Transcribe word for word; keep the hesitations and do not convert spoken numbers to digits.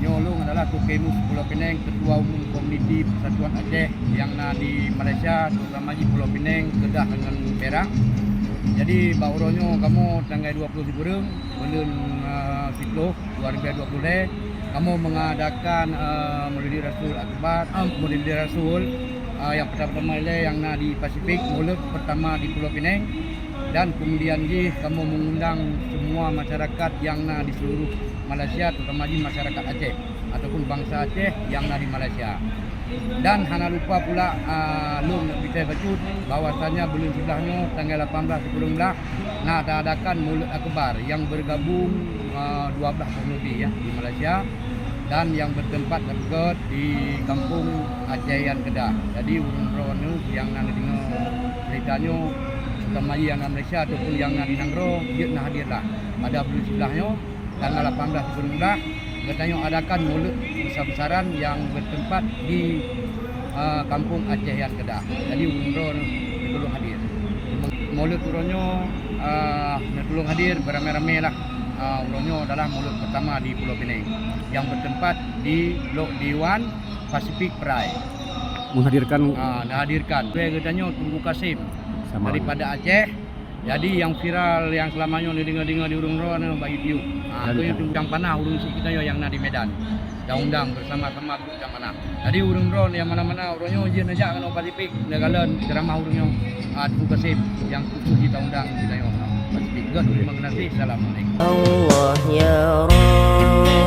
Nyoe ulôn adalah Toke Mus Pulo Pineng, Ketua Umum Komuniti Persatuan Aceh nyang na di Malaysia, terutama di Pulo Pineng, Kedah ngon Perak. Jadi bak uroe nyoe kamoe tanggai dua puluh sikureueng buleuen, eh, siploh dua ribu dua puluh lhèe, kamoe mengadakan, eh, Maulid Rasul Akbar, eh, Maulid Rasul, eh, nyang pertama-tama ilèe nyang na di Pasifik, Maulid pertama di Pulo Pineng, dan kemudian jih kamoe mengundang semua masyarakat nyang na di seluruh Malaysia, terutama jih masyarakat Aceh ataupun bansa Aceh nyang na di Malaysia. Dan hana lupa pula, ah, lôn neuk beuitai bacut bahwasanya buleuen siblaih nyoe tanggai lapan blah sikureueng blah na taadakan Maulid Akbar nyang bergabung, ah, dua blah kaum lebih ya di Malaysia dan nyang bertempat terdekat di Kampung Aceh Yan Kedah. Jadi ureueng droeneuh nyang na neudeungoe cerita nyoe, terutama nyang na Malaysia ataupun nyang na di nanggroe, jeuet na hadir lah pada buleuen siblaih nyoe. Tanggal lapan blah sikureueng blah, geutanyoe adakan Maulid besar-besaran nyang bertempat di, eh, Kampung Aceh Yan Kedah. Jadi ureueng droe neutulông hadir. Maulid uroe nyoe, eh, neutulông hadir beramai-ramai lah. Eh, uroe nyoe adalah Maulid pertama di Pulo Pineng nyang bertempat di Blok Dewan Pacific Pride. Menghadirkan Ah, neuhadirkan. Geutanyoe Teungku Kasim daripada Aceh. Jadi nyang viral nyang selama nyoe neudeungoe-deungoe di ureueng droeneuh bak YouTube. Ah, tu nyang Teungku Cang Panah, ureueng syiek geutanyoe nyang na di Medan. Taundang bersama-sama Teungku Cang Panah. Jadi ureueng droeneuh nyang mana-mana uroe nyoe jeuet neujak keunoe Pasifik, neukalon ceramah ureueng nyoe, ah, Teungku Kasim nyang khusus jitaundang geutanyoe Pasifik. Gèt, terima kasih. Assalamualaikum. Allah ya Rabb.